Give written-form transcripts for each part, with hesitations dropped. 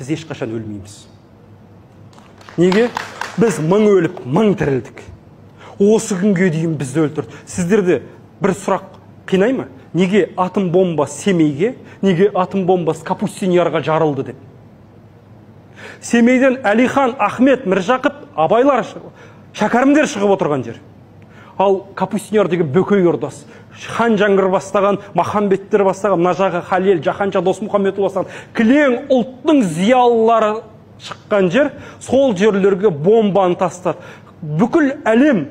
Біз ешқашан өлмейміз. Неге? Біз мың өліп, мың тірілдік. Осы күнге дейін бізді өлтірді. Сіздерді бір сұрақ қинай ма? Неге атом бомба Семейге, неге атом бомбасы Капустин Ярға жарылды деп? Семейден Әлихан, Ахмет, Міржақып, Абайлар, Шәкәрімдер шығып отырған жер. Ал Капустин Яр деген Бөкей ордасы, Хан Жәңгір бастаған, Махамбеттер бастаған, мына жағы Халел, Жаһанша Досмұхамедұлы бастаған кілең ұлттың зиялылары шыққан жер, сол жерлерге бомбаны тастады. Бүкіл әлем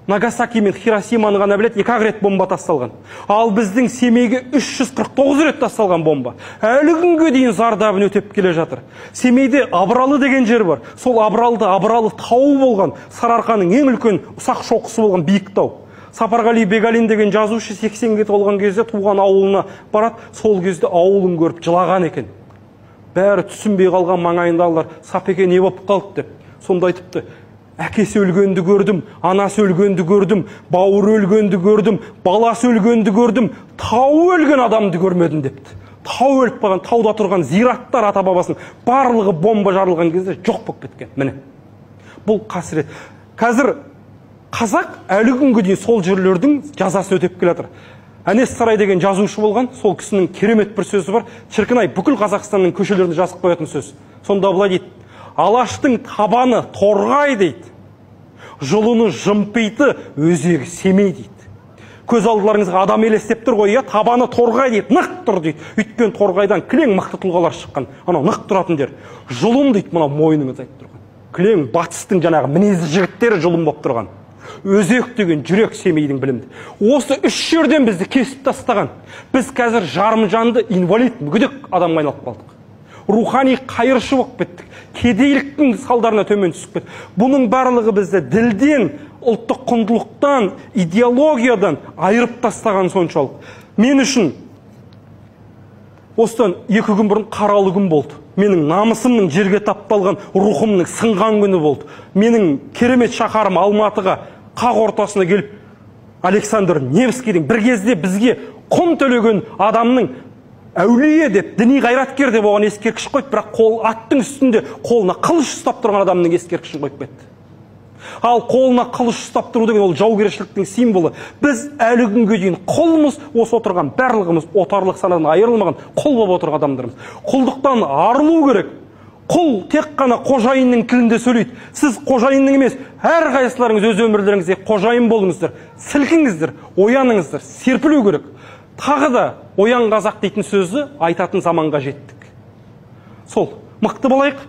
Нагасаки мен Хиросиманы ғана біледі, 2-ақ рет бомба тасталған. Ал біздің Семейге 349 рет тасталған бомба. Әлі күнге дейін зардабын өтеп келе жатыр. Семейде Абыралы деген жер бар. Сол Абыралыда Абыралы тауы болған, Сарыарқаның ең үлкен ұсақ шоқысы болған биік тау. Сапарғали Бегалин деген жазушы 80-ге толған кезде туған ауылына барады, сол кезде ауылын көріп жылаған екен. Бәрі түсінбей қалған маңайындағылар, Сапеке не болып қалды деп. Сонда айтыпты: әкесі өлгенді көрдім, анасы өлгенді көрдім, бауыры өлгенді көрдім, баласы өлгенді көрдім, тауы өлген адамды көрмедім депті. Тау өліп қалған, тауда тұрған зираттар ата бабасының барлығы бомба жарылған кезде жоқ болып кеткен. Міне, бұл қасірет. Қазір қазақ әлі күнге дейін сол жерлердің жазасын өтеп келе жатыр. Әнес Сарай деген жазушы болған, сол кісінің керемет бір сөзі бар. Шіркін-ай, бүкіл Қазақстанның көшелерінде жазып қоятын сөз. Сонда былай дейді: Алаштың табаны торғай дейді, жұлыны жымпиты, өзегі Семей дейді. Көз алдыларыңызға адам елестеп тұр ғой, иә, табаны торғай дейді, нық тұр дейді. Өйткені торғайдан кілең мықты тұлғалар шыққан, анау нық тұратын жер. Жұлын дейді, мынау мойныңыз айтып тұрған. Кілең батыстың жаңағы мінезді жігіттері жұлын болып тұрған. Өзек деген жүрек Семейдің білімді. Осы үш жерден бізді кесіп тастаған. Біз қазір жарымжанды инвалид, мүгедек адамға айналып қалдық. Рухани қайыршы болып кеттік. Кедейліктің салдарына төмен түсіп кеттік. Бұның барлығы бізді ділден, ұлттық құндылықтан, идеологиядан айырып тастаған соншалық. Мен үшін осыдан 2 күн бұрын қаралы күн болды. Менің намысымның жерге тапталған, рухымның сынған күні болды. Менің керемет шаһарым Алматыға қақ ортасына келіп Александр Невскийдің бір кезде бізге құн төлеген адамның әулие деп, діни қайраткер деп оған ескерткіш қойды, бірақ қол аттың үстінде қолына қылыш ұстап тұрған адамның ескерткішін қойып кетті. Ал қолына қылыш ұстап тұру деген ол жаугершіліктің символы. Біз әлі күнге дейін құлмыз, осы отырған барлығымыз отарлық санадан айырылмаған құл болып отырған адамдармыз. Құлдықтан арылу керек. Құл тек қана қожайынның тілінде сөйлейді. Сіз қожайынның емес, әрқайсыларыңыз өз өмірлеріңізге қожайын болыңыздар, сілкіңіздер, ояныңыздар, серпілу керек. Тағы да оян қазақ дейтін сөзді айтатын заманға жеттік. Сол, мықты болайық.